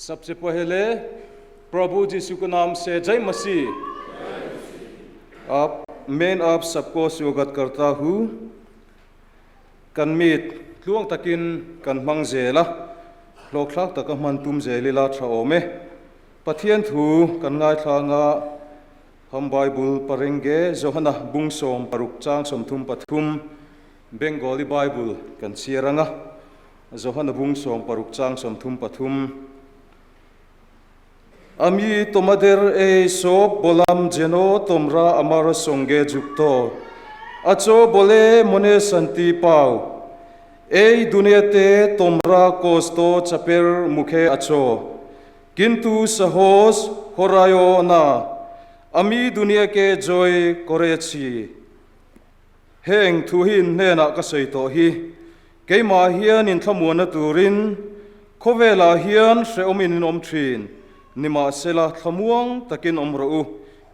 सबसे पहले प्रभु यीशु के नाम से जय मसीह। आप मैं आप सबको स्वागत करता हूँ। Kan meet tluang takin kan hmang zel a, hlawkthlak taka hman tum zel ila tha awm e. Pathian thu kan ngaithlang a, Ham Bible Parenge Johana bung 16 chang 33 Bengali Bible kan chhiar ang a, Johana bung 16 chang 33. Ami tomader ei sob bolam jeno tomra amar songe jukto acho bole mone santi pao. Ei duniate tomra kosto chaper mukhe acho. Kintu sahos horayo na ami dunia ke joy korechi. Heng thu hi in hnenah ka sawi tawh hi. Keimah hian in thlamuanna turin khawvelah hian hrehawmin in awm thin. Nimahsela thlamuang takin awm rawh u,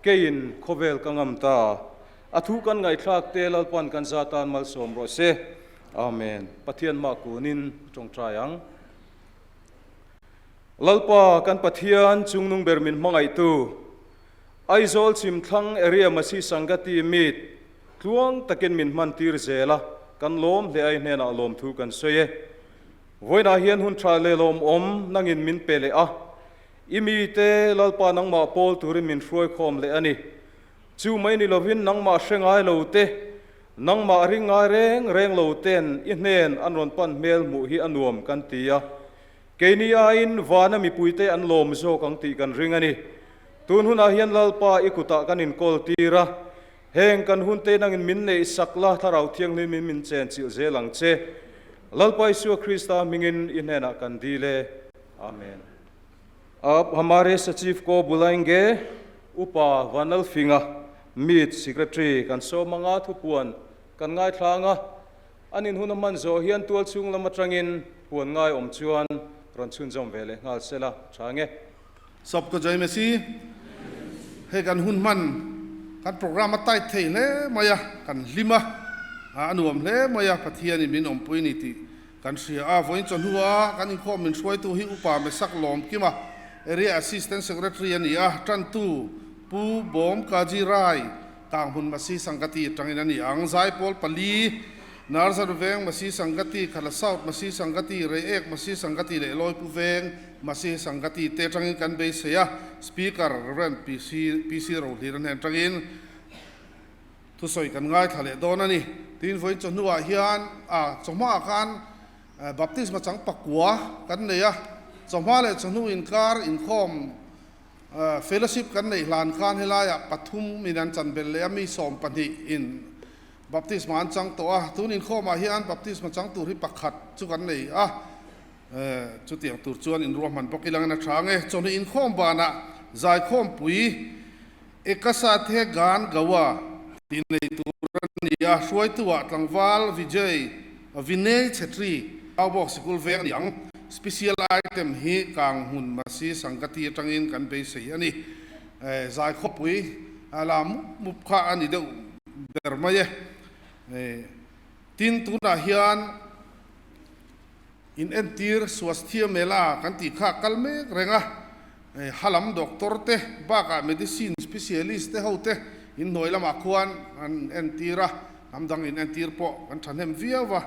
keiin khawvel ka ngam ta. A thu kan ngaihthlak te Lalpan kan za tan malsawm rawh se. Amen. Pathian mah kunin tawngtai ang. Lalpa kan Pathian chungnung ber min hmangaihtu, Aizawl Chhimthlang Area Masi Sangati Meet tluang takin min hman tir zel a, kan lawm hle ai hnenah lawmthu kan sawi e. Vawiinah hian hun tha leh lawmawm nangin min pe leh a, i mite Lalpa nangmah pawl turin min hruai khawm leh a ni. Chu mai ni lovin nangmah hre ngai lo te, nangmah ring ngai reng reng lo ten i hnen an rawn pan hmel hmuh hi a nuam kan ti a. Keini aiin vana mipuite an lawm zawk ang tih kan ring a ni. Tun hunah hian Lalpa i kutah kan inkawl tir a, heng kan hunte nangin min neih sak la, Thlarau Thianghlimin min chen chilh zel ang che. Lalpa Isua Krista hmingin i hnenah kan dil e. Amen. Ab hamare sachiv ko bulainge Upa Vanlalfinga Meet Secretary kan sawm anga thupuan kan ngaithlang a. An inhun a hman zawh hian tual chhung lam atangin puan ngai awm chuan rawn chhunzawm ve leh nghal se la tha nge. Sawpka Joy Messi, Hei kan hun hman kan program a tight thei hle mai a, kan hlim a, a nuam hle mai a, Pathianin min awmpui ni tih kan hria a. Vawiin chawhnua kan inkhawm min hruaitu hi Upa Mesak Lawmkima, Area Assistant Secretary a ni a, tantu Pu Bawm Kaji Rai, Tanghmun Masi Sangati atangin a ni ang. Zaipawl pali, Narzar Veng Masi Sangati, Khala South Masi Sangati, Reiek Masi Sangati leh Lawipu Veng Masi Sangati te atangin kan beisei a. Speaker Rev. PC PC Rohlir a hnen atangin thusawi kan ngaithla leh dawn a ni. Tin, vawiin chawhnuah hian a chawhmaah khan Baptisma chang pakua kan nei a, chawhma leh chawhnu inkar inkhawm Fellowship kan neih hlan khan helaiah pathum in an chan belh leh a, mi 12 in baptisma an chang tawh a, tun inkhawmah hian baptisma chang tur hi pakhat chu kan nei a, chutiang tur chuan inruahman bawk ilangin a tha ang e. Chawhnu inkhawm banah zaikhawmpui Ekasathe Gan Gawa tih nei tur a ni a, hruaituah tlangval Vijay Vinay Chhetri, Aubawk Sikul veng a ni ang. Special item hi Kanghmun Masi Sangati atangin kan beisei a ni. Zaikhawpui la mup mup kha a ni deuh ber mai e. Tin, tunah hian in entir Swasthya Mela kan tih kha kal mek reng a. Halam doctor te bakah medicine specialist te ho te inhnuai lamah khuan an entir a, hnam dang in entir pawh kan thahnem viau a,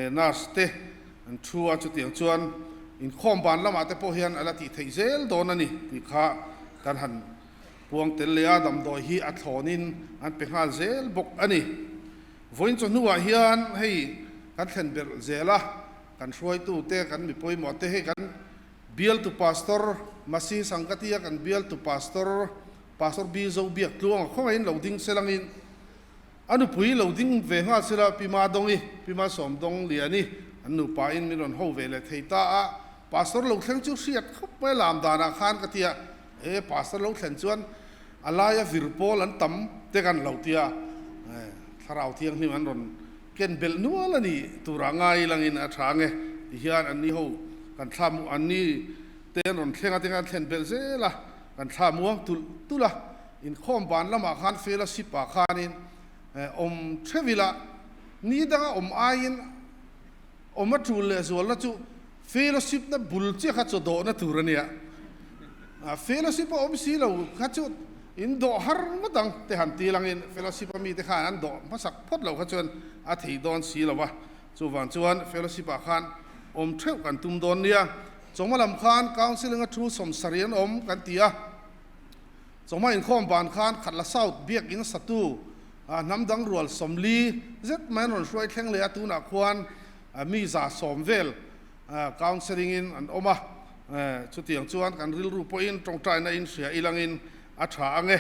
nurse te an thu a, chutiang chuan inkhawm ban lamah te pawh hian a la tih theih zel dawn a ni tih kha kan han puang tel leh a, damdawi hi a thlawnin an pe nghal zel bawk a ni. Vawiin chawhnuah hian hei kan thlen belh zel a, kan hruaitu te, kan mi pawimawh te hei kan Bialtu Pastor, Masi Sangkatia kan bialtu Pastor, Pastor B. Zobiak Tluanga khawngaihin lo ding selangin a nupui lo ding ve nghal sela Pi Ma Dongi, Pi Ma Sawm Dong Liani an nupain min rawn ho ve leh thei ta a, Pastor lo thleng chu hriat khawp mai lam danah khan ka tia, e Pastor lo thlen chuan a laia vir pawl an tam te kan lo tia, Thlarau Thianghlim an rawn Ken belh nual a ni turah ngai langin a tha nge ti hian anni ho kan thla mu anni te an rawn thleng a te khan thlen belh zel a, kan thla muang tulh tulh a, inkhawm ban lamah khan fellowship ah khanin awm theuh ila ni danga awm aiin awm a tul leh zualna chu Fellowship na bul chiah kha chaw dawhna tur a nia. Fellowship a awm si lo kha chu in dawh har ngawt ang te han ti langin fellowship a mite khan an dawh hmasak phawt lo kha chuan a thei dawn si lo va. Chuvang chuan fellowship ah khan awm theuh kan tum dawn nia. Chawhma lam khan counselling a thu sawmsarih an awm kan ti a. Chawhma inkhawm ban khan Khatla South biakin satu hnam dang rual sawmli zet mai an rawn hruai thleng leh a, tunah khuan mi 110 vel counselling in an awm a, chutiang chuan kan rilru pawhin tawngtaina in hria ilangin a tha ang e.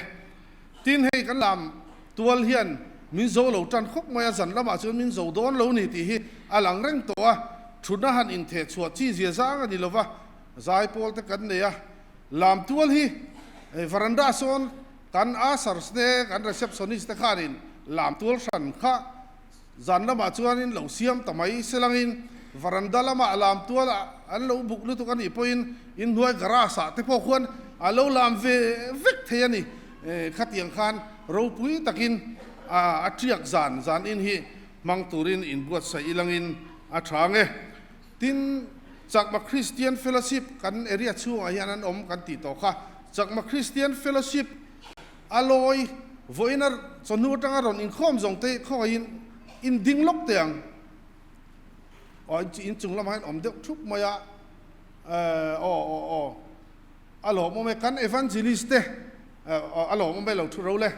Tin, hei kan lam tual hian min zo lo tan khawp mai a, zan lamah chuan min zo dawn lo ni tih hi a lang reng tawh a, thutna han intheh chhuah chi zia zang a ni lova, zaipawl te kan nei a, lam tual hi veranda sawn kan ushers te kan receptionist te khanin lam tual hran kha Zan lamah chuanin lo siam ta mai selangin varanda lamah lam tual an lo buk lutuk a nih pawhin inhnuai garage ah te pawh khuan a lo lam ve vek thei a ni. Khatiang khan ropui takin a tiak zan zan in hi hmang turin inbuatsaih ilangin a tha ang e. Tin, Chakma Christian Fellowship kan area chhungah hian an awm kan tih tawh kha. Chakma Christian Fellowship A lawi vawiin a chawhnu atanga rawn inkhawm zawng te khawngaihin in ding lawk teh ang. Aw in chung lamah hian awm deuh thup mai a, aw aw aw a lawmawm e kan evangelist te a lawmawm e lo thu ro le.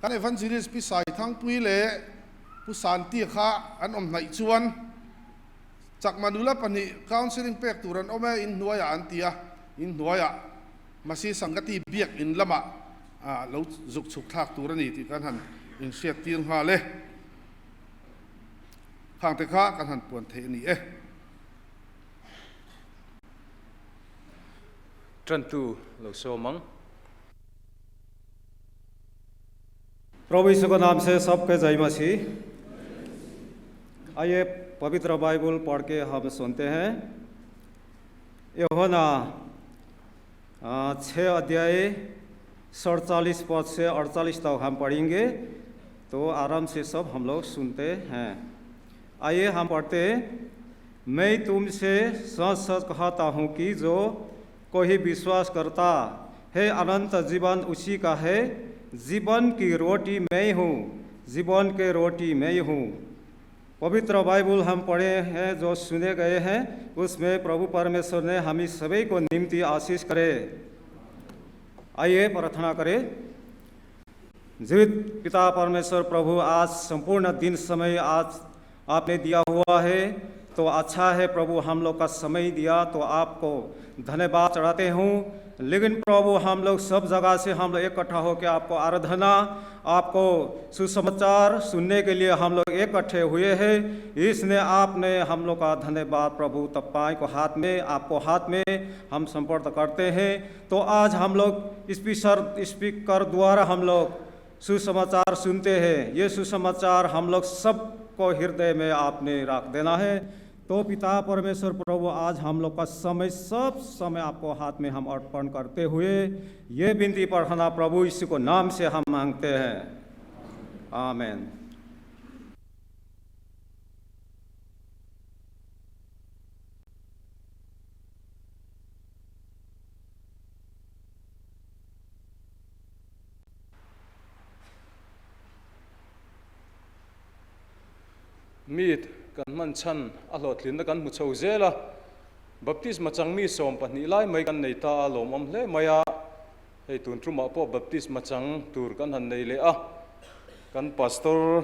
Kan evangelist Pi Saithangpui leh Pu Santia kha an awm hnaih chuan Chakma nula pahnih counselling pek tur an awm e inhnuaiah an ti a, inhnuaiah. Masi Sangati biak in lamah lo zuk chhuk thlak tur a ni tih kan han inhriat tir nghal e. Khangte kha kan han puan theih a ni e. Tantu lo sawm ang. प्रभु यीशु के नाम से सबके जय मसीह। आइए पवित्र बाइबल पढ़ के हम सुनते हैं। यूहन्ना 6 अध्याय 47 पद से 48 तक हम पढ़ेंगे, तो आराम से सब हम लोग सुनते हैं। आइए हम पढ़ते हैं। मैं तुमसे सच सच कहता हूँ कि जो कोई विश्वास करता है अनंत जीवन उसी का है। जीवन की रोटी मैं हूँ, जीवन के रोटी मैं हूँ। पवित्र बाइबल हम पढ़े हैं, जो सुने गए हैं, उसमें प्रभु परमेश्वर ने हमें सभी को निम्ति आशीष करे। आइए प्रार्थना करें। जीवित पिता परमेश्वर प्रभु, आज संपूर्ण दिन समय आज आपने दिया हुआ है, तो अच्छा है प्रभु, हम लोग का समय दिया तो आपको धन्यवाद चढ़ाते हूँ। लेकिन प्रभु हम लोग सब जगह से हम लोग इकट्ठा होकर आपको आराधना, आपको सुसमाचार सुनने के लिए हम लोग इकट्ठे हुए हैं। इसने आपने हम लोग का धन्यवाद प्रभु तपाई को हाथ में, आपको हाथ में हम संपर्क करते हैं। तो आज हम लोग स्पीकर द्वारा हम लोग सुसमाचार सुनते हैं। ये सुसमाचार हम लोग सबको हृदय में आपने रख देना है। तो पिता परमेश्वर प्रभु, आज हम लोग का समय सब समय आपको हाथ में हम अर्पण करते हुए ये विनती प्रार्थना प्रभु यीशु को नाम से हम मांगते हैं, आमेन। Meet kan hman chhan a hlawhtlinna kan hmu chho zel a, Baptisma chang mi 12 lai mai kan nei ta a, lawmawm hle mai a, hei tun tumah pawh Baptisma chang tur kan han nei leh a, kan Pastor,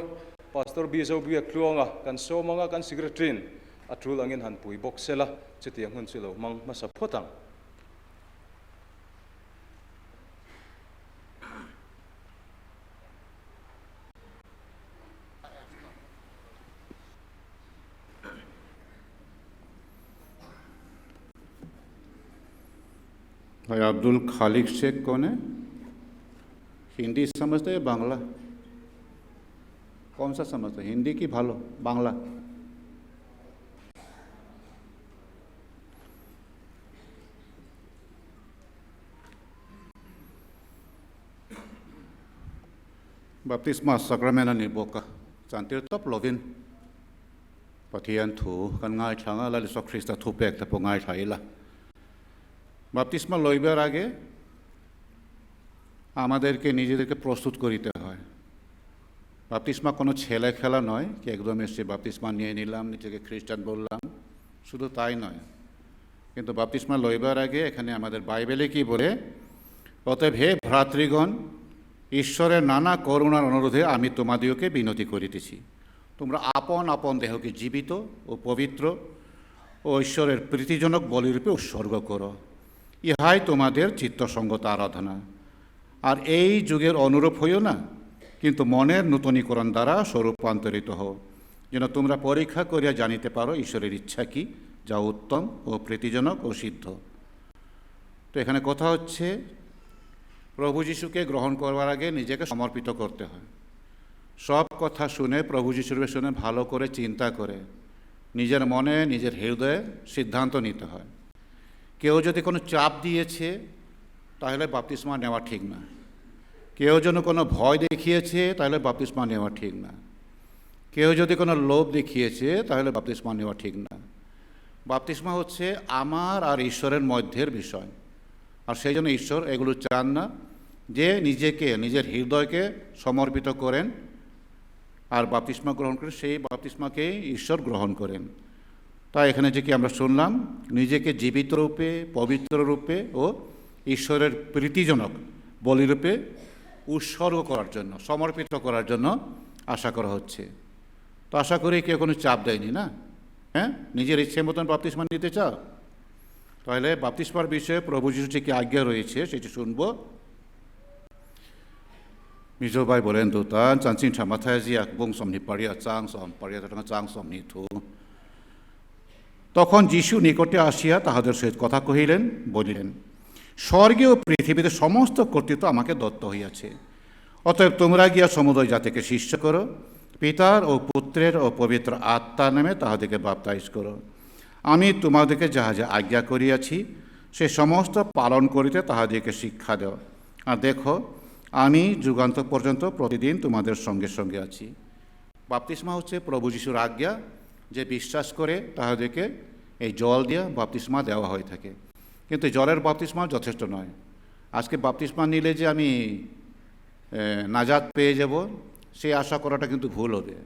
Pastor Bizo Biak Tluanga kan sawm anga kan Secretary-in a tul angin han pui bawk sela, chutiang hun chu lo hmang hmasa phawt ang. भाई अब्दुल खालिक शेख कौन है? हिंदी समझते हैं बांग्ला? कौन सा समझते हैं, हिंदी की भालो Bangla? Baptisma sacrament ani bawk a, chantir tawp lovin Pathian thu kan ngaithla ang a, Lal Isua Krista thupek te pawh ngaithla ila. বাপ্তিস্মা লইবার আগে আমাদেরকে নিজেদেরকে প্রস্তুত করিতে হয়। বাপ্তিস্মা কোনো ছেলে খেলা নয় কি একদম এসে বাপ্তিস্মা নিয়ে নিলাম, নিজেকে খ্রিস্টান বললাম, শুধু তাই নয়। কিন্তু বাপ্তিস্মা লইবার আগে এখানে আমাদের বাইবেলে কি বলে, অতএব হে ভ্রাতৃগণ, ঈশ্বরের নানা করুণার অনুরোধে আমি তোমাদিগকে বিনতি করিতেছি, তোমরা আপন আপন দেহকে জীবিত ও পবিত্র ও ঈশ্বরের প্রীতিজনক বলিরূপে উৎসর্গ করো, ইহাই তোমাদের চিত্তসঙ্গত আরাধনা। আর এই যুগের অনুরূপ হইও না, কিন্তু মনের নূতনীকরণ দ্বারা স্বরূপান্তরিত হও, যেন তোমরা পরীক্ষা করিয়া জানিতে পারো ঈশ্বরের ইচ্ছা কি, যা উত্তম ও প্রীতিজনক ও সিদ্ধ। তো এখানে কথা হচ্ছে, প্রভু যিশুকে গ্রহণ করবার আগে নিজেকে সমর্পিত করতে হয়। সব কথা শুনে, প্রভু যিশুর শুনে ভালো করে চিন্তা করে নিজের মনে, নিজের হৃদয়ে সিদ্ধান্ত নিতে হয়। কেউ যদি কোনো চাপ দিয়েছে তাহলে বাপ্তিস্মা নেওয়া ঠিক না, কেউ যেন কোনো ভয় দেখিয়েছে তাহলে বাপ্তিস্মা নেওয়া ঠিক না, কেউ যদি কোনো লোভ দেখিয়েছে তাহলে বাপ্তিস্মা নেওয়া ঠিক না। বাপ্তিস্মা হচ্ছে আমার আর ঈশ্বরের মধ্যের বিষয়, আর সেই জন্য ঈশ্বর এগুলো চান না। যে নিজেকে, নিজের হৃদয়কে সমর্পিত করেন আর বাপ্তিস্মা গ্রহণ করেন, সেই বাপ্তিস্মাকেই ঈশ্বর গ্রহণ করেন। তাই এখানে যে কি আমরা শুনলাম, নিজেকে জীবিত রূপে, পবিত্র রূপে ও ঈশ্বরের প্রীতিজনক বলিরূপে উৎসর্গ করার জন্য, সমর্পিত করার জন্য আশা করা হচ্ছে। তো আশা করি কেউ কোনো চাপ দেয়নি না? হ্যাঁ, নিজের ইচ্ছে মতন বাপ্তিস্মা নিতে চাও? তাহলে বাপ্তিস্মার বিষয়ে প্রভু যিশুর যে কি আজ্ঞা রয়েছে সেটি শুনবো। Mizo Bible en tu tan chanchin tha Mathai ziak bung 28 chang 18 atanga chang 32 thu। তখন যিশু নিকটে আসিয়া তাহাদের সহিত কথা কহিলেন, বলিলেন, স্বর্গে ও পৃথিবীতে সমস্ত কর্তৃত্ব আমাকে দত্ত হইয়াছে। অতএব তোমরা গিয়া সমুদয় জাতিকে শিষ্য করো, পিতার ও পুত্রের ও পবিত্র আত্মার নামে তাহাদেরকে বাপ্তাইজ করো। আমি তোমাদেরকে যাহা যা আজ্ঞা করিয়াছি সে সমস্ত পালন করিতে তাহাদিগকে শিক্ষা দাও। আর দেখো, আমি যুগান্ত পর্যন্ত প্রতিদিন তোমাদের সঙ্গে সঙ্গে আছি। বাপ্তিস্মা হচ্ছে প্রভু যিশুর আজ্ঞা, যে বিশ্বাস করে তাহাদেরকে এই জল দিয়ে বাপ্তিস্মা দেওয়া হয়ে থাকে। কিন্তু জলের বাপ্তিস্মা যথেষ্ট নয়। আজকে বাপ্তিস্মা নিলে যে আমি নাজাত পেয়ে যাব, সে আশা করাটা কিন্তু ভুল হবে।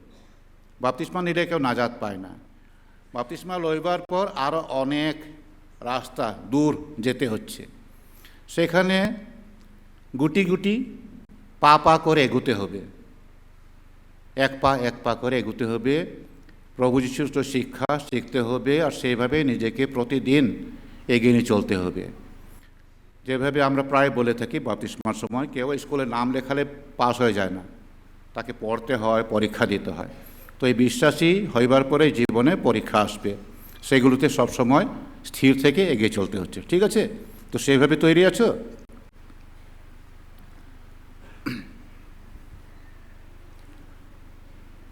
বাপ্তিস্মা নিলে কেউ নাজাত পায় না। বাপ্তিস্মা লইবার পর আরও অনেক রাস্তা দূর যেতে হচ্ছে। সেখানে গুটি গুটি পা পা করে এগুতে হবে, এক পা এক পা করে এগুতে হবে। প্রভু যিশুর তো শিক্ষা শিখতে হবে, আর সেইভাবে নিজেকে প্রতিদিন এগিয়ে নিয়ে চলতে হবে। যেভাবে আমরা প্রায় বলে থাকি, বাপ্তিস্মার সময় কেউ স্কুলে নাম লেখালে পাস হয়ে যায় না, তাকে পড়তে হয়, পরীক্ষা দিতে হয়। তো এই বিশ্বাসী হইবার পরে জীবনে পরীক্ষা আসবে, সেগুলোতে সবসময় স্থির থেকে এগিয়ে চলতে হচ্ছে। ঠিক আছে? তো সেইভাবে তৈরি আছো?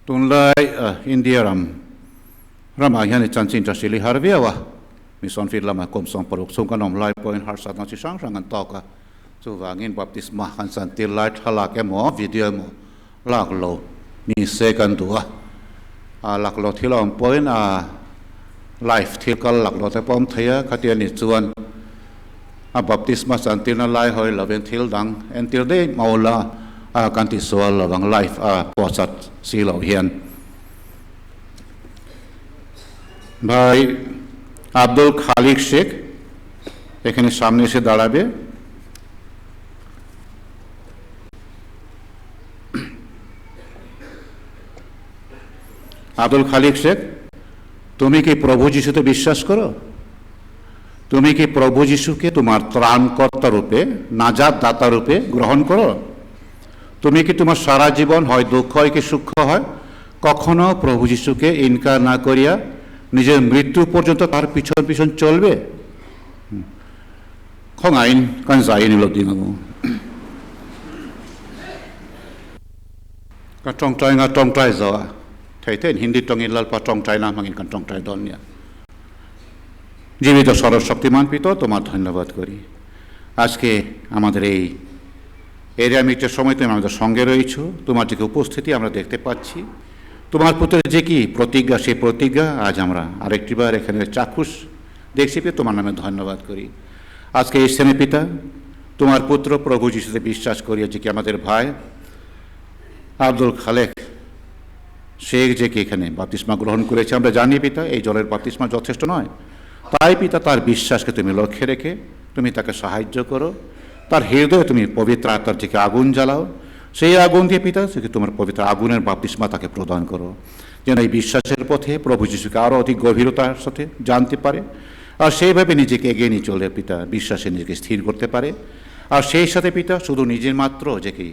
Tunlai India ram ramah hian chanchin tha hril i har viau a, mi sawnfit lamah kum 60 chhung kan awm lai pawhin harsatna chi hrang hrang an tawk a, chuvangin baptisma kan chantir lai thlalak emaw video emaw lak lo ni se kan duh a, a lak lo thil a awm pawhin a live thil kal lak lo te pawh a awm thei a, khatia ni chuan a baptisma chantirna lai hawi lovin thil dang entir daih maula a kan ti sual lovang live a pawhchat si loh hian. ভাই আব্দুল খালিক শেখ এখানে সামনে এসে দাঁড়াবে। আব্দুল খালিক শেখ, তুমি কি প্রভু যিশুতে বিশ্বাস করো? তুমি কি প্রভু যিশুকে তোমার ত্রাণকর্তা রূপে, নাজাত দাতা রূপে গ্রহণ করো? তুমি কি তোমার সারা জীবন হয় দুঃখ হয় কি সুখ হয় কখনো প্রভু যিশুকে ইনকার না করিয়া নিজের মৃত্যু পর্যন্ত তার পিছন পিছন চলবে? খং আইন কান যাই নিল দিন টংটাই nga tongtai zo a thei then Hindi tongin lalpa tongtai na mangin kan tongtai don nia। জীবিত সর্বশক্তিমান পিতা, তোমার ধন্যবাদ করি। আজকে আমাদের এই এরিয়া মিটের সময় তুমি আমাদের সঙ্গে রয়েছো, তোমার যে উপস্থিতি আমরা দেখতে পাচ্ছি। তোমার পুত্রের যে কি প্রতিজ্ঞা, সেই প্রতিজ্ঞা আজ আমরা আরেকটিবার এখানে চাক্ষুষ দেখছি পেয়ে তোমার নামে ধন্যবাদ করি। আজকে এই স্থানে পিতা তোমার পুত্র প্রভু যিশুতে বিশ্বাস করিয়া যে কি আমাদের ভাই আব্দুল খালেক শেখ যে কি এখানে বাপ্তিস্মা গ্রহণ করেছে, আমরা জানি পিতা এই জলের বাপ্তিস্মা যথেষ্ট নয়, তাই পিতা তার বিশ্বাসকে তুমি লক্ষ্যে রেখে তুমি তাকে সাহায্য করো, তার হৃদয়ে তুমি পবিত্র আত্মার থেকে আগুন জ্বালাও, সেই আগুন দিয়ে পিতা সে তোমার পবিত্র আগুনের বাপ্তিস্মা তাকে প্রদান করো, যেন এই বিশ্বাসের পথে প্রভু যিশুকে আরও অধিক গভীরতার সাথে জানতে পারে আর সেইভাবে নিজেকে এগিয়ে নিয়ে চলে পিতা বিশ্বাসে নিজেকে স্থির করতে পারে। আর সেই সাথে পিতা শুধু নিজের মাত্র যে কি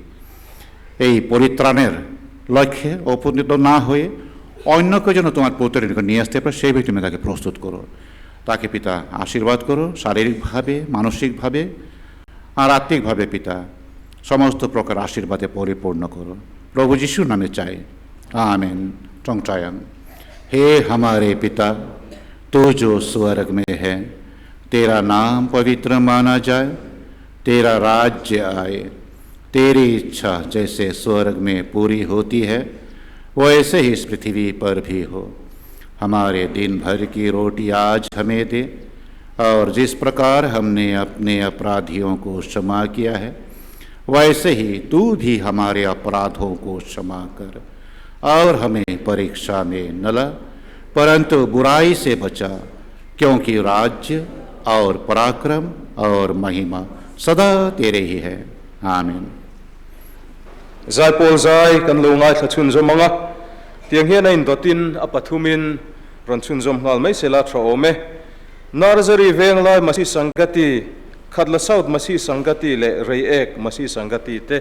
এই পরিত্রাণের লক্ষ্যে উপনীত না হয়ে অন্যকে যেন তোমার পুত্রের নিকট নিয়ে আসতে পারে, সেইভাবে তুমি তাকে প্রস্তুত করো। তাকে পিতা আশীর্বাদ করো শারীরিকভাবে, মানসিকভাবে আর আত্মিকভাবে পিতা সমস্ত প্রকার আশীর্বাদে পরিপূর্ণ করো। প্রভু যিশুর নামে চাই, আমেন। টংটায়াং। হে हमारे पिता, तू जो स्वर्ग में है, तेरा नाम पवित्र माना जाए, तेरा राज्य आए, तेरी इच्छा जैसे स्वर्ग में पूरी होती है वैसे ही इस पृथ्वी पर भी हो। हमारे दिन भर की रोटी आज हमें दे, और जिस प्रकार हमने अपने अपराधियों को क्षमा किया है वैसे ही तू भी हमारे अपराधों को क्षमा कर, और हमें परीक्षा में न ला, परंतु बुराई से बचा, क्योंकि राज्य और पराक्रम और महिमा सदा तेरे ही है। आमीन। Zaipawl zai kan lo ngaithla chhunzawm anga, tiang hian a indawtin a pathumin rawn chhunzawm nghal mai sela tha awm e. Narzary Venglai Masi Sangati, Khatla South Masi Sangati leh Reiek Masi Sangati te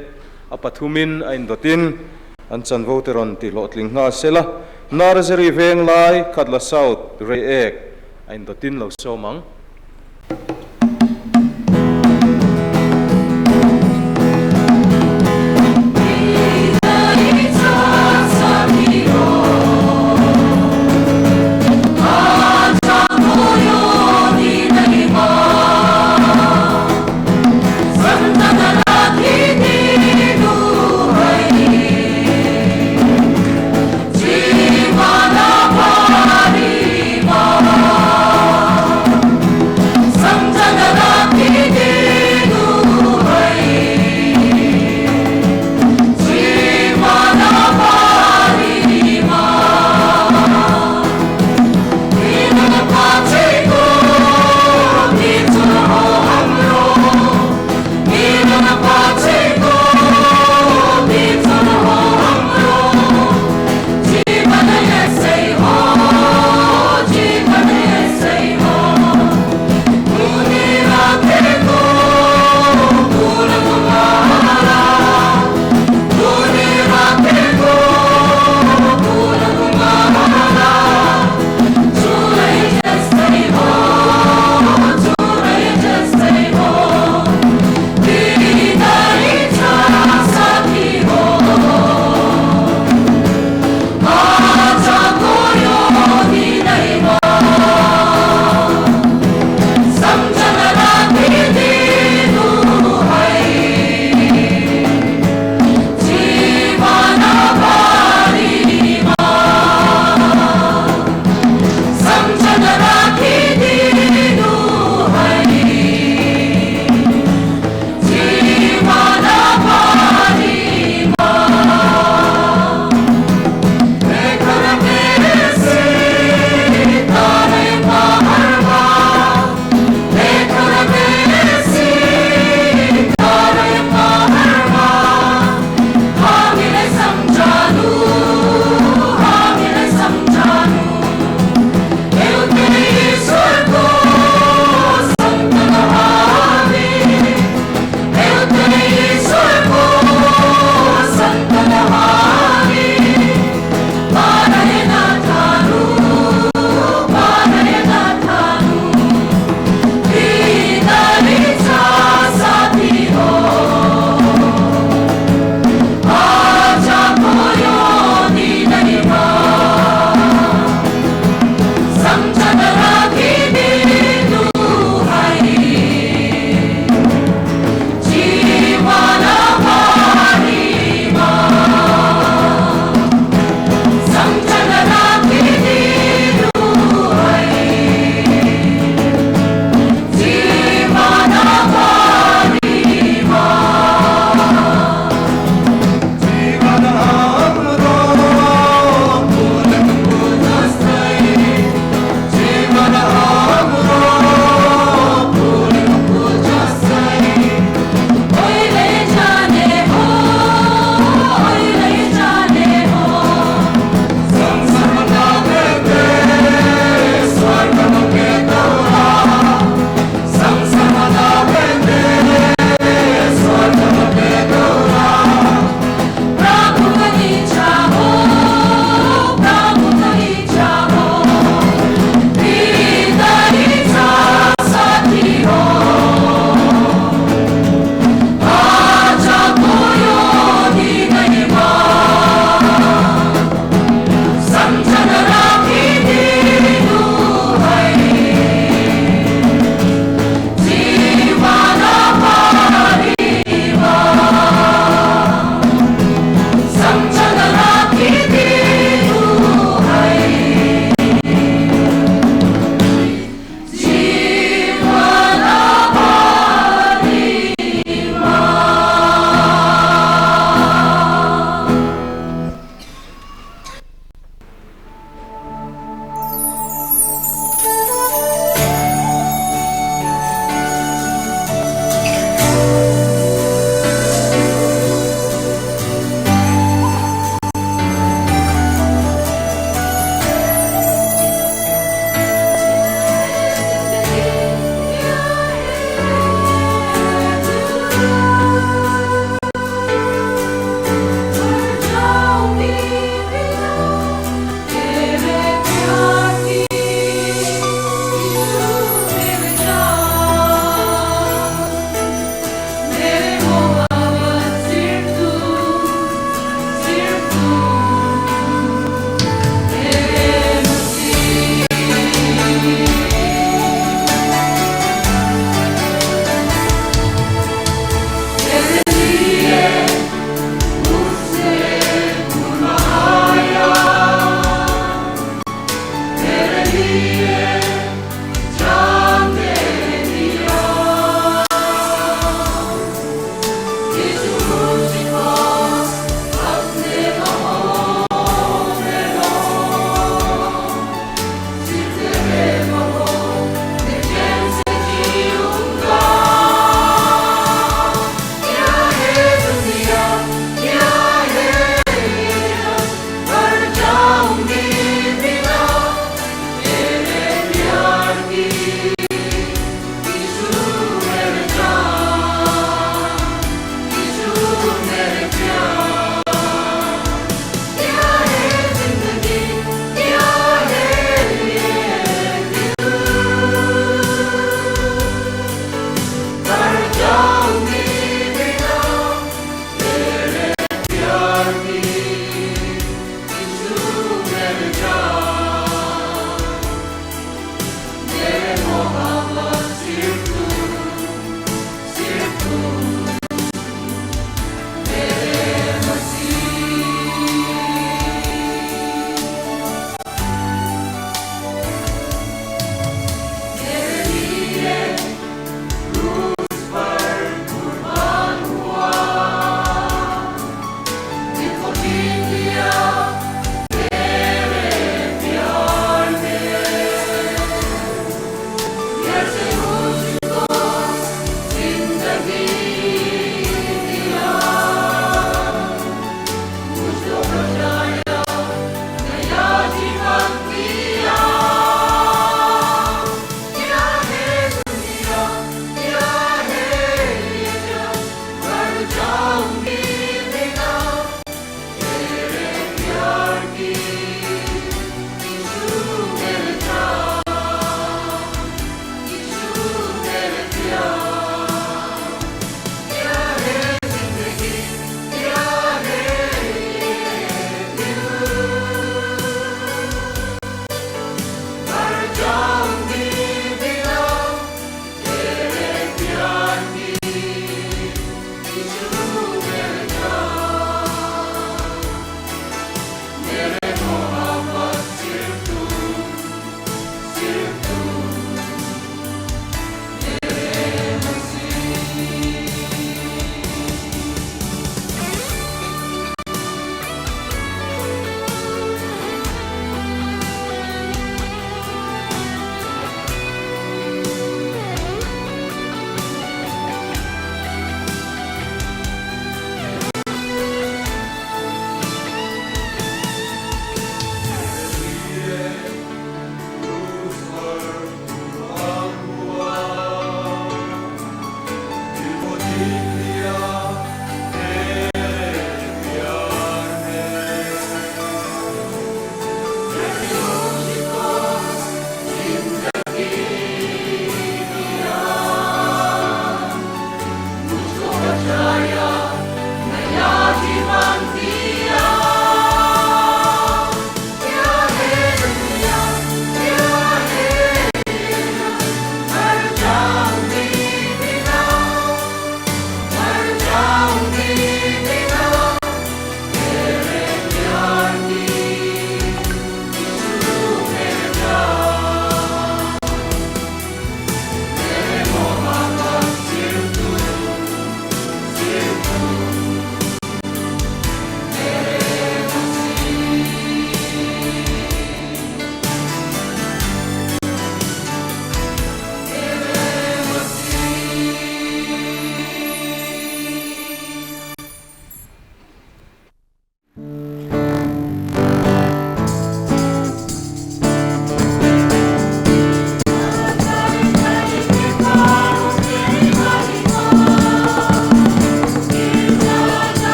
a pathumin a indawtin an chanvo te rawn ti hlawhtling nghal sela. Narzary Venglai, Khatla South, Reiek a indawtin lo sawm ang.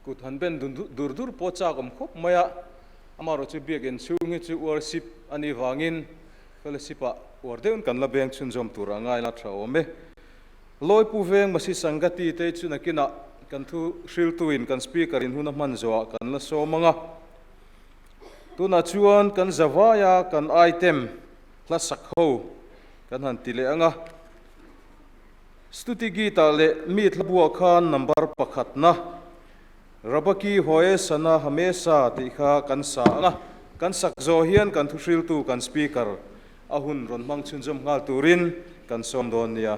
Kut han ben dur dur pawh chak awm khawp mai a, amaherawhchu biakinn chhung hi chu worship a nih vangin fellowship ah uar deuhin kan la beng chhunzawm tur a ngai la tha awm e. Lawipu veng Masi Sangati te chu nakinah kan thu hriltuin kan speaker in hun a hman zawhah kan la sawm ang a. Tunah chuan kan zavaia kan item hla sak ho kan han ti leh ang a. Stuti Gita leh mi thlabuah khan number pakhatna Rabaki Hoe Sana Hamesa tih kha kan sa ang a, kan sak zawh hian kan thuhriltu kan speaker a hun rawn hmang chhunzawm nghal turin kan sawm dawn nia.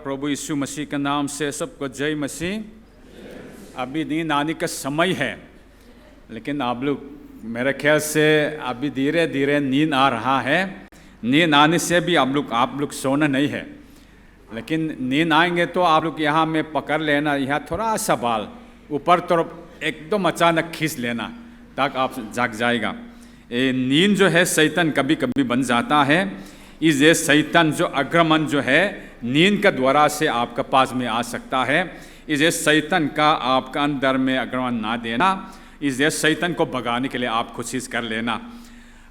प्रभु यीशु मसीह का नाम से सबको जय मसीह। अभी नींद आने का समय है, लेकिन आप लोग मेरे ख्याल से अभी धीरे धीरे नींद आ रहा है। नींद आने से भी आप लोग सोना नहीं है, लेकिन नींद आएंगे तो आप लोग यहाँ में पकड़ लेना, यहाँ थोड़ा सा बाल ऊपर तरफ एकदम अचानक खींच लेना, ताकि आप जाग जाएगा। ये नींद जो है, शैतान कभी कभी बन जाता है। इस ये शैतान जो आक्रमण जो है, नींद का द्वारा से आपका पास में आ सकता है। इस ये शैतान का आपका अंदर में आक्रमण ना देना। इस ये शैतान को भगाने के लिए आप कोशिश कर लेना।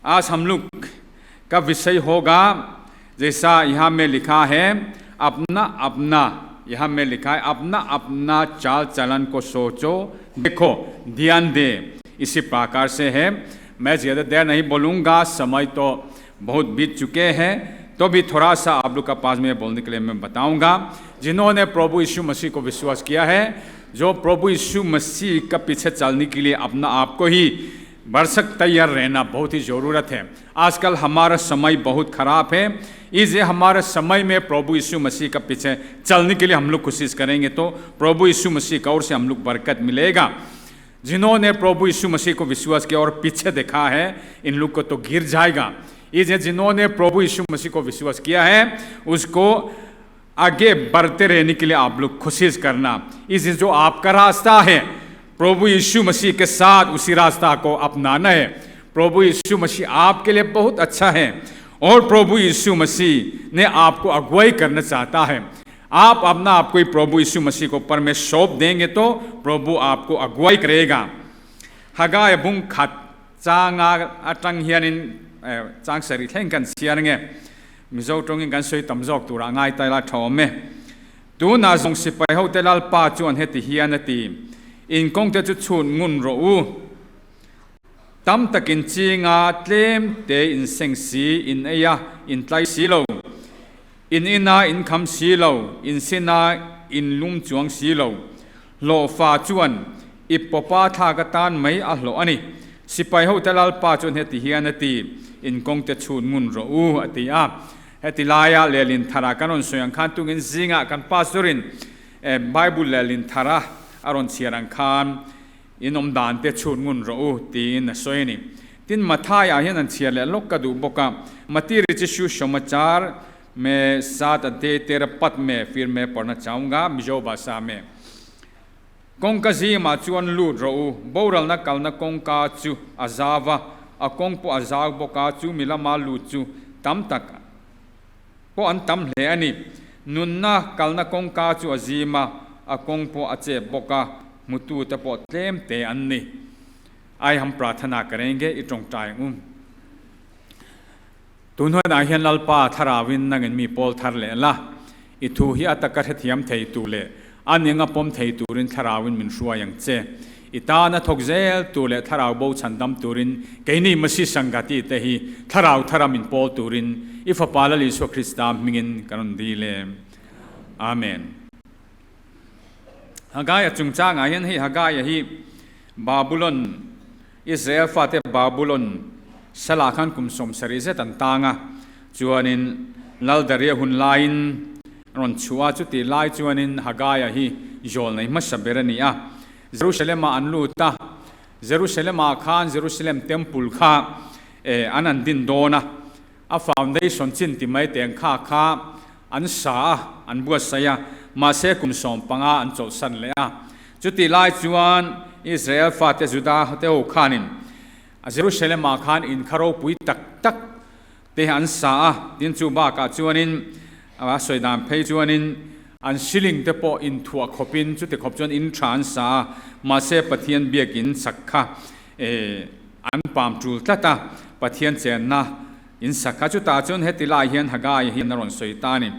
आज हम लोग का विषय होगा, जैसा यहाँ में लिखा है, अपना अपना, यहाँ में लिखा है, अपना अपना चाल चलन को सोचो, देखो, ध्यान दे। इसी प्रकार से है। मैं ज़्यादा देर नहीं बोलूँगा, समय तो बहुत बीत चुके हैं, तो भी थोड़ा सा आप लोग का पास में बोलने के लिए मैं बताऊंगा। जिन्होंने प्रभु यीशु मसीह को विश्वास किया है, जो प्रभु यीशु मसीह का पीछे चलने के लिए अपना आप को ही भरसक तैयार रहना बहुत ही ज़रूरत है। आजकल हमारा समय बहुत ख़राब है। इस हमारे समय में प्रभु यीशु मसीह का पीछे चलने के लिए हम लोग कोशिश करेंगे तो प्रभु यीशु मसीह का ओर से हम लोग बरकत मिलेगा। जिन्होंने प्रभु यीशु मसीह को विश्वास किया और पीछे देखा है, इन लोग को तो गिर जाएगा। ये जिन्होंने प्रभु यीशु मसीह को विश्वास किया है, उसको आगे बढ़ते रहने के लिए आप लोग कोशिश करना। इस जो आपका रास्ता है प्रभु यीशु मसीह के साथ, उसी रास्ता को अपनाना है। प्रभु यीशु मसीह आपके लिए बहुत अच्छा है और प्रभु यीशु मसीह ने आपको अगुवाई करना चाहता है। आप अपना आपको ही प्रभु यीशु मसीह को ऊपर में सौंप देंगे तो प्रभु आपको अगुवाई करेगा। Hagai bung khat changa atang hianin, chang sari thleng kan chhiar nge, Mizo tawngin kan sawi tam zawk tura ngai tai la thawm e. Tuna zawng sipai ho te Lalpa chuan heti hian a ti, In kawng te chu chhun ngun rawh u. Tam takin chinga tlem te in seng si, in ei a, in tlai si lo. In ina in kham si lo, in sina in lum chuang si lo. Hlawhfa chuan ip pawpa thlak atan mai a hlawh a ni. Sipai hote Lalpa chuan heti hian a ti, In kawng te chhun ngun rawh u, a ti a. Heti laia lehlin thara kan rawn sawi ang khan tungin zingah kan pastorin Bible lehlin thara a rawn chhiar ang khan in awm dan te chhun ngun rawh u tiin a sawi a ni. Tin, Mathai-ah hian an chhiar leh lawk ka duh bawk a. Mati Richi Shu Samachar me saat adhyay tera pat me fir me parhna chaunga Mizo bhasha me. Kawngka zimah chuan lut rawh u, boralna kalna kawngka chu a zau a, a kawng pawh a zau bawk a, chu mi lama lut chu tam tak pawh an tam hle a ni. Nunna kalna kawngka chu a zim a, a kawng pawh a chep bawk a, hmutute pawh tlem te an ni. Ai ham prarthana karenge i tawngtai ang u. Tun hunah hian Lalpa Thlarauin nangin mi pawl thar leh la, i thu hi a taka hrethiam thei tur leh a ning a pawm thei turin Thlarauin min hruai ang che. I tan a thawk zel tur leh Thlarau bo chhandam turin keini Masi Sangati te hi Thlarau thara min pawl turin i Fapa Lal Isua Krista hmingin kan rawn dil e. Amen. Hagaia chungchangah hian hei Hagaia hi Babulon, Israel fate Babulon salah khan kum 70 zet an tang a, chuanin Lal Daria hun laiin rawn chhuah a, chuti lai chuanin Hagaia hi zawl nei hmasa ber a ni a. Jerusalem-ah an lut a, Jerusalem-ah khan Jerusalem Temple kha an an din dawn a, a foundation chin ti mai teng kha kha an sa a, an buatsaih a, mahse kum 15 an chawlhsan leh a. Chutih lai chuan Israel fate Juda te ho khanin Jerusalem-ah khan in kha ropui tak tak te an sa a, tin chu bakah chuanin a sawi dan phei chuanin an ceiling te pawh inthuah khawpin chuti khawp chuan in tha an sa a, mahse Pathian biakin sak kha an pam tul tlat a, Pathian chenna in sak kha. Chutah chuan heti lai hian Haggai hian a rawn sawi ta a ni.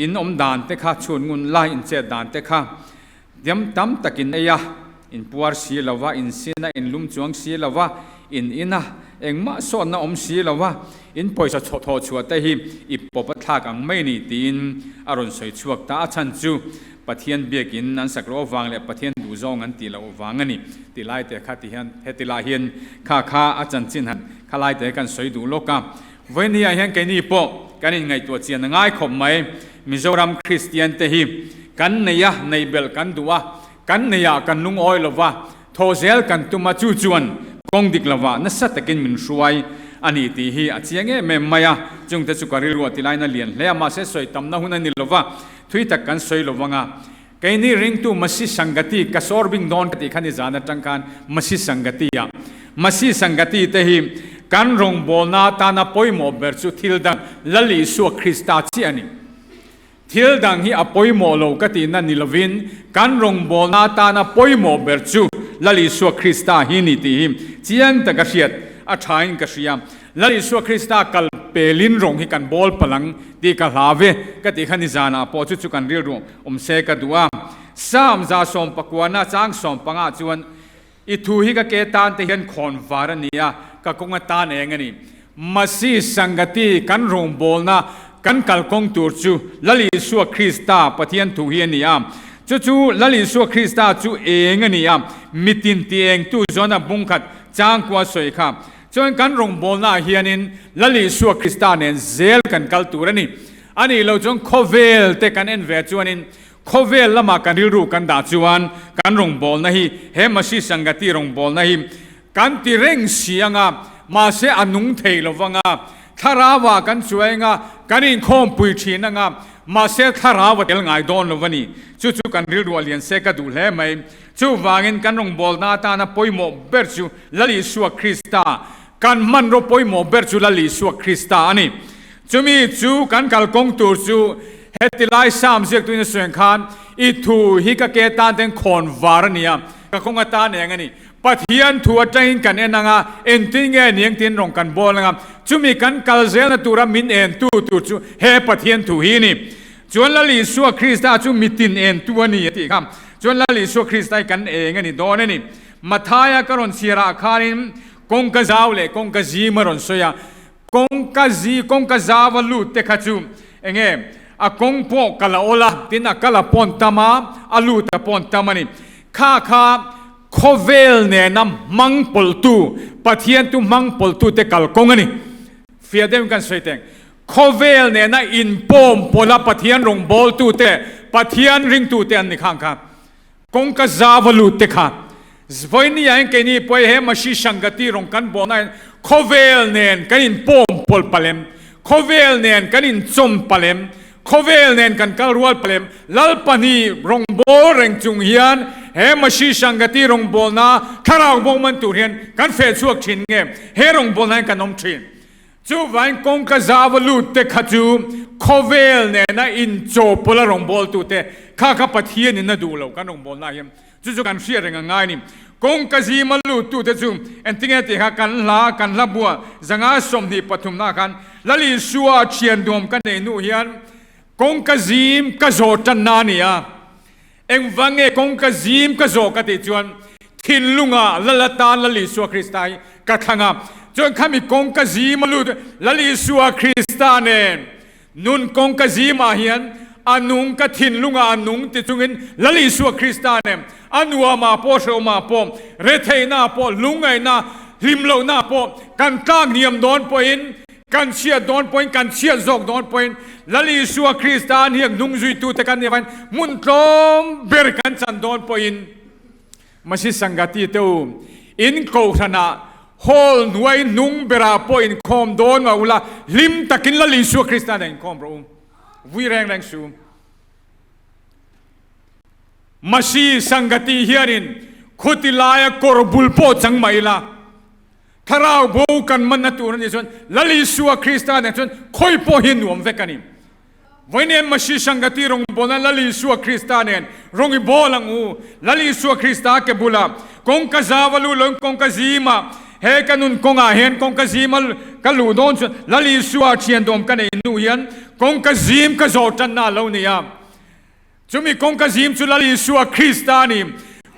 In awm dan te kha chhun ngun lai in chet dan te kha diam tam tak in ei a, in puar si lo va, in sin a, in lum chuang si lo va, in in a, engmah sawnna awm si lo va, in pawisa thawh chhuah te hi i pawp a thlak ang mai ni tiin a rawn sawi chhuak ta. A chhan chu Pathian biakin an sak loh avang leh Pathian duhzawng an tih loh avang a ni tih lai te kha ti hian heti lai hian kha kha a chanchin han kha lai te kan sawi duh lawk a. Vawinia hian keini pawh. kan inngaihtuah chian a ngai khawp mai. Mizoram Kristian te hi kan nei a, neih belh kan duh a, kan nei ah kan lungawi lo va, thaw zel kan tum a, chu chuan kawng dik lovah nasa takin min hruai a ni tih hi a chiang em em mai a. Chungte chu ka rilru a tilaina lian hle a, mahse sawi tamna hun a ni lo va, thui tak kan sawi lo vang a. Keini ringtu Masi Sangati ka sawr bing dawn ka tih kha nizan atang khan Masi Sangati ah Masi Sangati te hi kan rawngbawlna atana pawimawh ber chu thil dang Lal Isua Krista chiah a ni. Thil dang hi a pawimawh lo ka tihna ni lovin kan rawngbawlna atana pawimawh ber chu Lal Isua Krista hi ni tih hi chiang taka hriat a thain ka hria. Lal Isua Krista kal pelin rawng hi kan bawl palh ang tih ka hlau e ka tih kha nizanah pawh chu chu kan rilru awm se ka duh a. Psalm 119 chang 15 chuan, I thu hi ka ke tan te hian khawn var a ni a, ka kawng atan eng a ni. Masi Sangati kan rawngbawlna kan kalkawng tur chu Lal Isua Krista Pathian thu hi a ni a. Chu chu Lal Isua Krista chu eng a ni a, mitin ti engtu zawna bungkhat changkua sawi kha. Chuan kan rawngbawlnaah hianin Lal Isua Krista nen zel kan kal tur a ni. A nih loh chuan khawvel te kan en ve chuanin khawvel lamah kan rilru kan dah chuan kan rawngbawlna hi he Masi Sangati rawngbawlna hi kan ti reng si anga mahse a nung thei lo vanga thlarauah kan chuai anga kan inkhawmpui thin anga mahse thlarau a tel ngai dawn lo a ni. Chu chu kan rilru a lian se ka duh hle mai. Chuvangin kan rawngbawlna atana pawimawh ber chu Lal Isua Krista, kan hmanraw pawimawh ber chu Lal Isua Krista a ni. Chumi chu kan kalkawng tur chu heti lai Psalm ziaktuin a sawi ang khan, I thu hi ka ke tan ten khawn var a ni a, ka kawng atan eng a ni. Pathian thu atangin kan en ang a, engtin nge ni engtin rawng kan bawl ang a, chumi kan kal zelna tura min entu tur chu he Pathian thu hi a ni. Chuan Lal Isua Krista chu mitin entu a ni a tih kha. Chuan Lal Isua Krista hi kan eng a ni dawn a ni. Mathaia ka rawn chhiarah khanin kawngka zau leh kawngka zim a rawn sawi a. Kawngka zi, kawngka zau a lut te kha chu enge a kawng pawh kal a awl a, tin a kal a pawn tam a, a lut a pawn tam a ni. Kha kha khawvel nena hmang pawlhtu, Pathian tu hmang pawlhtu te kalkawng a ni. Fiah deuhin kan sawi teng. Khawvel nena inpawm pawlha Pathian rawngbawltute, Pathian ringtute an ni khang kha. Kawngka zau a lut te kha. Vawinia hian keini pawh he Masi Sangati rawng kan bawhna hian khawvel nen kan inpawm pawlh palh em? Khawvel nen kan inchawm palh em? Khawvel nen kan kal rual palh em? Lalpahnih rawngbâwl reng chung hian he Masi Sangati rawngbawlna thlarau bo man tur hian kan feh chhuak thin nge? He rawngbawlna hian kan awm thin. Chuvain kawngka zau a lut te kha chu khawvel nena inchawpawlh a rawngbawltute kha kha Pathianin a duh lo kan rawngbawlna hian chu chu kan hriat reng a ngai a ni. Kawngka zima luttute chu engtinge tih kha kan hla kan hla buah 123 na khan Lal Isua thian nuam ka nei hnu hian kawngka zim ka zawh tanna a ni a. Engvang nge kawngka zim ka zawh ka tih chuan thinlunga Lal atan Lal Isua Krista hi ka thlang a, chuan khami kawngka zim a lut Lal Isua Krista nen nun kawngka zimah hian a nung ka thinlunga a nung ti chungin Lal Isua Krista nen a nuamah pawh hrehawmah pawh retheihna pawh lungngaihna hlimlohna pawh kan tlak hniam dawn pawhin Kan chhiat dawn pawhin, kan chhiat zawk dawn pawhin Lal Isua Krista an hiak hnungzuitute kan nih avangin hmun tlawm ber kan chan dawn pawhin Masi Sangati te u, in kohhranah hall hnuai hnung berah pawh inkhawm dawn mah ula, hlim takin Lal Isua Krista nen inkhawm rawh u. Vui reng reng su. Masi Sangati hianin khuti laia kawr bul pawh chang mah ila, Thlarau bo kan manna tur a nih chuan Lal Isua Krista nen chuan khawi pawh hi nuam vek a ni. Vawiin Masi Sangati rawngbawlna Lal Isua Krista nen rawng i bawl ang u. Lal Isua Krista ke bulah kawngka zau a luh loin kawngka zimah he ka nun kawngah hian kawngka zim a ka luh dawn chuan Lal Isua thian dawm ka neih hnu hian kawngka zim ka zawh tanna a lo ni a. Chumi kawngka zim chu Lal Isua Krista a ni.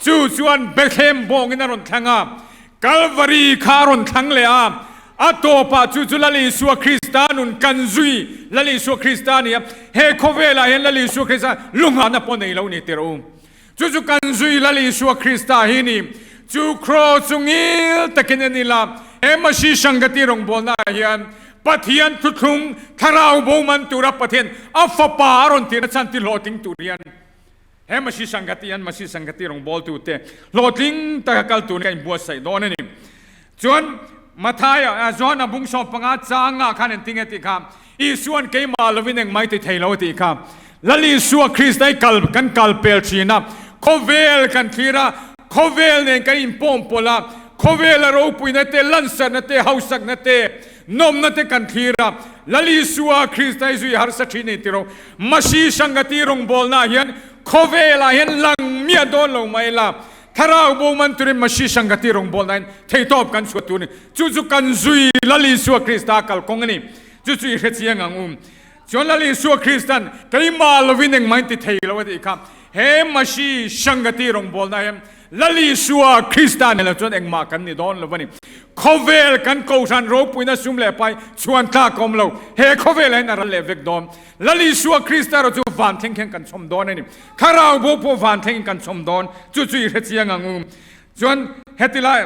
Chu chuan Bethlehem bawngin a rawn thlang a, Kalvari kha a rawn thlang leh a. A tawpah chu chu Lal Isua Krista nun kan zui Lal Isua Krista a ni a. He khawvelah hian Lal Isua Krista lunghahna pawh nei lo ni tirh u. Chu chu kan zui Lal Isua Krista hi ni. Chu kraw chu ngil takin a ni la. He Masi Sangati rawngbawlnaah hian. Pathian thuthlung thlarau bo man tura Pathian a fapa a rawn tirna chhan ti hlawhtling tur hian he Masi Sangati hian Masi Sangati rawngbawltu te hlawhtling taka kal turin ka inbuatsaih dawn a ni. Chuan Mathaia, Johana bung 15 changa khan engtin nge tih kha Isuan keimah lovin engmah i ti thei lo a tih kha. Lal Isua Krista i kal kan kal pel thin a, khawvel kan thlir a, khawvel nen kan inpawm pawlh a, khawvela ropuina te, lansarna te, hausakna te, nawmna te kan thlir a, Lal Isua Krista i zui harsa thin a inti ro. Masi Sangati rawngbawlnaah hian khawvelah hian lang miah dawn lo mai la, Thlarau bo man turin Masi Sangati rawngbawlnain theihtawp kan chhuah tur a ni. Chu chu kan zui Lal Isua Krista kalkawng a ni. Chu chu i hrechiang ang u. Chuan Lal Isua Kristan keimah lovin engmah in ti thei lo a tih kha. He Masi Sangati rawngbawlna hian Lal Isua Krista nen lo chuan engmah kan ni dawn lo a ni. Khawvel kan Kohhran ropuina sum leh pai chhuan tlak a awm lo. He khawvel ah hian a ral leh vek dawn. Lal Isua Krista erawh chu van thleng khian kan chhawm dawn a ni. Thlarau bo pawh van thlengin kan chhawm dawn. Chu chu i hrechiang ang u. Chuan heti lai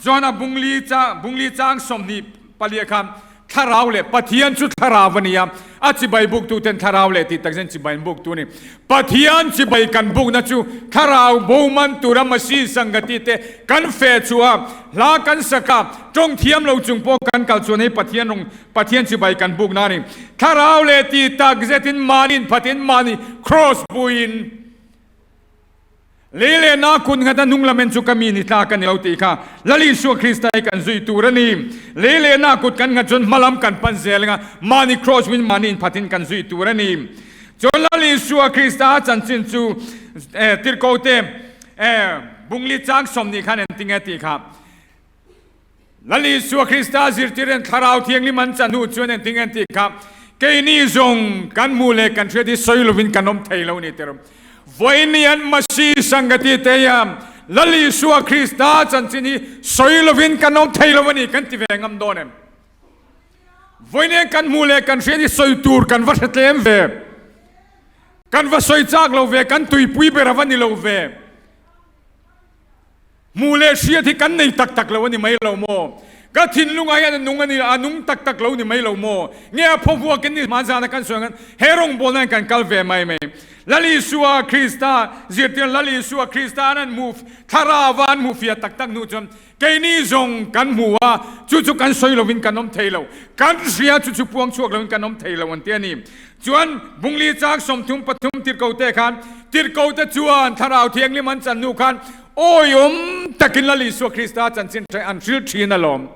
John-a bungli cha bungli chang 24 kha Thlarau leh Pathian chu thlarau a ni a, a chibai buktu ten thlarau leh tih takzet chibai an buktu a ni. Pathian chibai kan bukna chu thlarau bo man tura Masi Sangati te kan feh chhuah a, hla kan sak a, tawng thiam lo chung pawh kan kal chuan hei Pathian rawng Pathian chibai kan bukna a ni. Thlarau leh tih takzetin mahni inphatin mahni cross buin Lei leh na kun nghat a hnung lam en chu ka mi ni tlak a ni lo tih kha Lal Isua Krista hi kan zui tur a ni. Lei leh na kut kan nghat chuan hma lam kan pan zel anga mahni cross win mahni inphatin kan zui tur a ni. Chuan Lal Isua Krista a chanchin chu tirhko te bungli chang 20 khan engtinge tih kha Lal Isua Krista zirtir in Thlarau Thianghlim an chan hnu chuan engtin nge an tih kha, Keini zawng kan hmuh leh kan hriat hi sawi lovin kan awm thei lo ni tir. Vawiin an Masi Sangati te hian Lal Isua Krista chanchin hi sawi lovin kan awm thei lo a ni kan ti ve ngam dawn em? Vawiin kan hmuh leh kan hriat hi sawi tur kan va hre tlem ve. Kan va sawi chak lo ve, kan tuipui ber a va ni lo ve. Hmuh leh hriat hi kan nei tak tak lo a ni mai lo maw? Ka thinlungah hian a nung a ni, a nung tak tak lo ni mai lo maw? Nge a phaw vuakin ni hmanzana kan sawi angin he rawngbawlna hian kan kal ve mai mai. Lal Isua Krista zirtir Lal Isua Krista an an hmuh thlarauva an hmuh fiah tak tak hnu chuan keini zawng kan hmu a, chu chu kan sawi lovin kan awm thei lo. Kan hria chu chu puang chhuak lovin kan awm thei lo an ti a ni. Chuan Bungli chang 33 tirhkote khan tirhkote chuan Thlarau Thianghlim an chan hnu khan Awiawm takin Lal Isua Krista chanchin hre an hrilh thin alawm.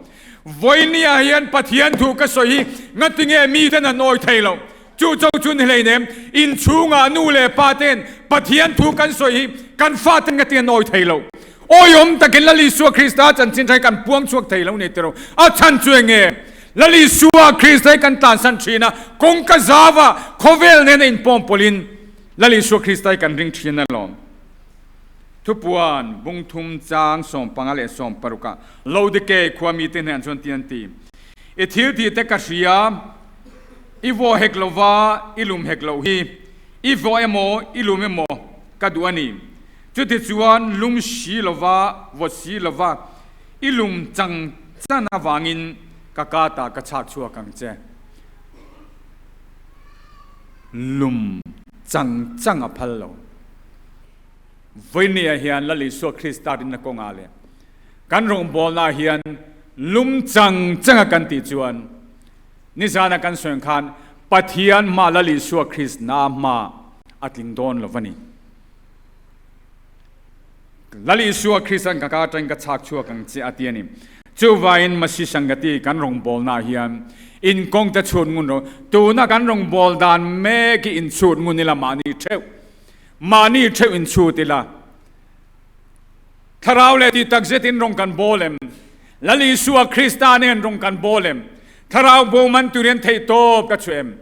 Vawinia hian Pathian thu ka sawi hi ngatinge miten an awi thei lo. Chu cho chu ni hleinem, inchhungah nu leh pa ten Pathian thu kan sawi hi kan fa ten ngatinge an awi thei lo. Awiawm takin Lal Isua Krista chanchin hre kan puang chhuak thei lo ni tiraw. A chhan chu enge? Lal Isua Krista hi kan tlansan thin a, kawngka zauva khawvel nena inpawm pawlhin Lal Isua Krista hi kan ring thin alawm. Thupuan bung thum chang 15 leh 16 ah Laodikei khua mite hnenah chuan ti an ti, I thil tih te ka hria, i vaw hek lo va, i lum hek loh hi, i vaw emaw, i lum emaw ka duh a ni. Chutichuan lum si lo va, vawt si lo va, i lum chang chan avangin ka kata ka chhak chhuak ang che. Lum chang chang a phal lo. Vawinia hian Lal Isua Krista rinna kawngah leh kan rawngbawlnaah hian lum chang changa kan tih chuan nizana kan sawi ang khan Pathian hma Lal Isua Kristna hma a tling dawn lo va ni. Lal Isua Kristan ka ka atangin ka chhak chhuak ang che a ti a ni. Chuvangin Masi Sangati kan rawngbawlnaah hian in kawngte chhut ngun rawh. Tuna kan rawngbâwl dan mek hi in chhut ngun ila mahni theuh. Mahni theuh in chhut ila. Thlarau leh tih tak zetin rawng kan bâwl em? Lal Isua Krista nen rawng kan bâwl em? Thlarau bo man turin theih tawp ka chhuah em?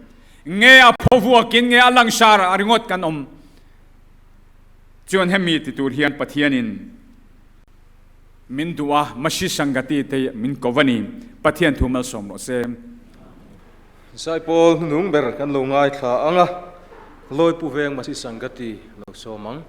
Nge a phaw vuakin nge a langsar a ringawt kan awm? Chuan hemi ti tur hian Pathianin min duh a, Masi Sangati te min ko va ni. Pathian thu malsawm rawh se. Zaipawl hnunung ber kan lo ngaithla ang a, Lawipu veng Masi Sangati lo sawm ang.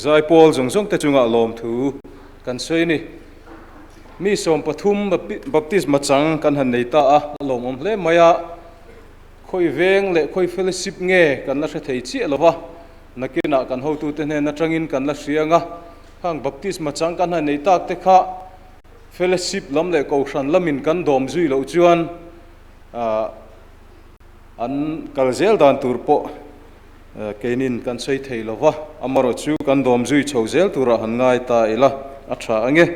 Zaipawl zawng zawng te chungah lawmthu kan sawi a ni. Mi 13 baptisma chang kan han nei ta a, a lawmawm hle mai a. Khawi veng leh khawi fellowship nge kan la hre thei chiah lo va, nakinah kan hotute hnen atangin kan la hria ang a. Khang baptisma chang kan han nei tak te kha fellowship lam leh kohhran lamin kan dawm zui loh chuan an kal zel dan tur pawh Keinin kan sawi thei lo va, amarawh chu kan dawm zui chho zel turah han ngai ta ila a tha ange.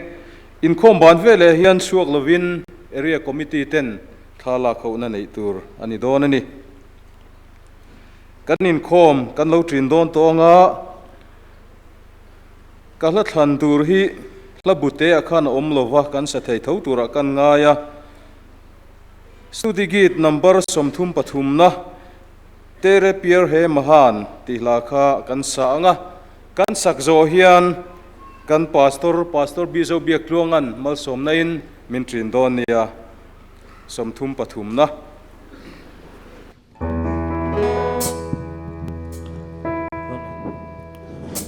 Inkhawm ban veleh hian chhuak lovin Area Committee ten thla lak hohna neih tur a ni dawn a ni. Kan inkhawm kan lo ṭin dawn tawh anga ka hla thlan tur hi hla bute ah khan a awm lo va, kan sa thei tho turah kan ngai a. Study Guide number 33na. Tere Pyar He Mahan tih hla kha kan sa ang a, kan sak zawh hian kan Pastor, Pastor Bizo Biaktluanga'n malsawmna in min ṭin dawn nia. 33 na.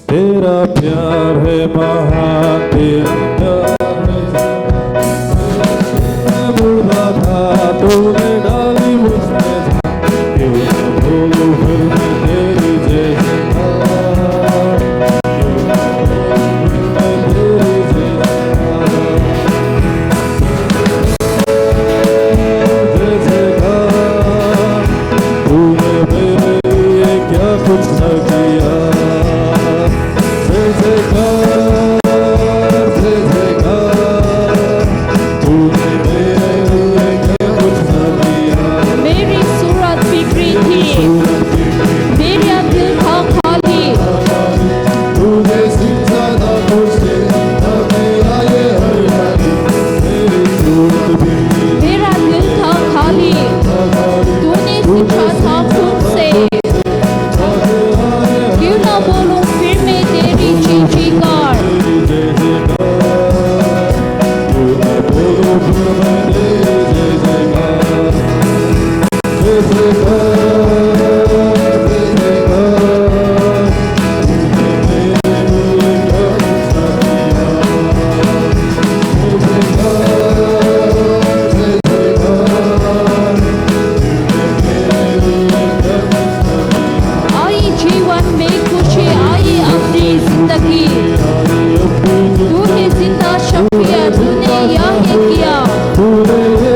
Tera pyar hai mahan tera pyar hai बुढ़ा था तूने डाली मुझ में क्यों न बोलूं फिर मैं तेरी जय जयकार क्यों न बोलूं फिर मैं तेरी जय जयकार जय जयकार तूने मेरे लिए क्या कुछ न किया जय जयकार जय जयकार तूने मेरे लिए क्या कुछ न किया मेरी सूरत बिगड़ी थी, मेरा दिल था खाली, तूने सिंचा था मुझसे था मेरा ये हरियाली मेरी सूरत बिगड़ी मेरा दिल था खाली, तूने सिंचा था खून से, क्यों ना बोलूं फिर मैं तेरी जय जयकार। तेरी जय जयकार क्यों न बोलूं फिर मैं तेरी जय जयकार जय जयकार जय जयकार तूने मेरे लिए क्या कुछ न किया जय जयकार जय जयकार तूने मेरे लिए क्या कुछ न किया आई जीवन में खुशी आई अपनी जिंदगी, तू ही जिंदा शफिया, तूने यह ही किया। तूने ये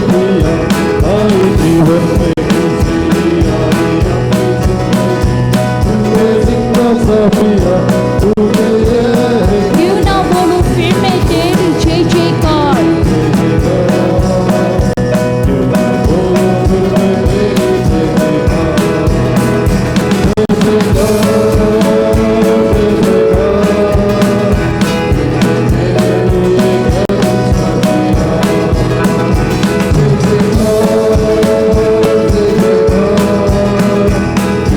किया आई जीवन में खुशी आई अपनी जिंदगी तूने जिंदा सफिया तूने ये क्यों ना बोलूं फिर मैं तेरी जय जयकार। क्यों न बोलूं फिर मैं तेरी जय जयकार जय जयकार जय जयकार तूने मेरे लिए क्या कुछ न किया जय जयकार जय जयकार तूने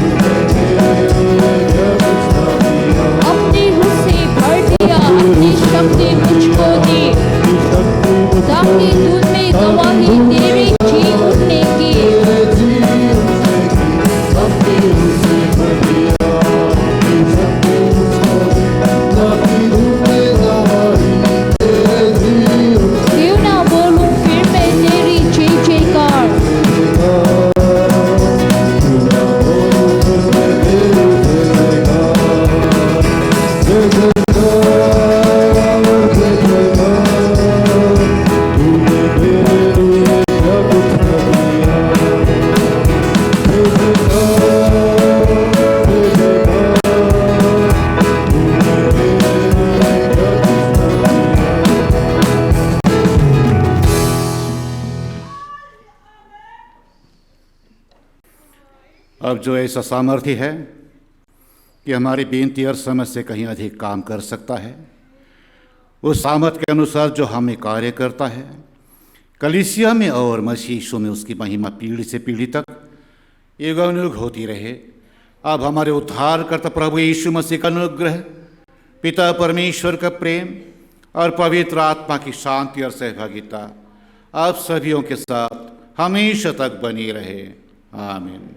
मेरे लिए क्या कुछ न किया अपनी रूह से भर दिया, अपनी शक्ति मुझको दी, ताकि दूर में गवाही तेरे जी उठने की। तेरे जी उठने की अपनी रूह से भर दिया अपनी शक्ति मुझको दी ताकि दूर में गवाही तेरे जी उठने क्यों ना बोलूं फिर मैं तेरी जय जयकार। क्यों न बोलूं फिर मैं तेरी जय जयकार जय जयकार जय जयकार तूने मेरे लिए क्या कुछ न किया जय जयकार जय जयकार तूने मेरे लिए क्या कुछ न किया अब जो ऐसा सामर्थ्य है कि हमारी बेनती और समझ से कहीं अधिक काम कर सकता है, उस सामर्थ्य के अनुसार जो हमें कार्य करता है, कलीसिया में और मसीह यीशु में उसकी महिमा पीढ़ी से पीढ़ी तक युगानुयुग होती रहे। अब हमारे उद्धारकर्ता प्रभु यीशु मसीह का अनुग्रह, पिता परमेश्वर का प्रेम और पवित्र आत्मा की शांति और सहभागिता आप सभी के साथ हमेशा तक बनी रहे। आमीन।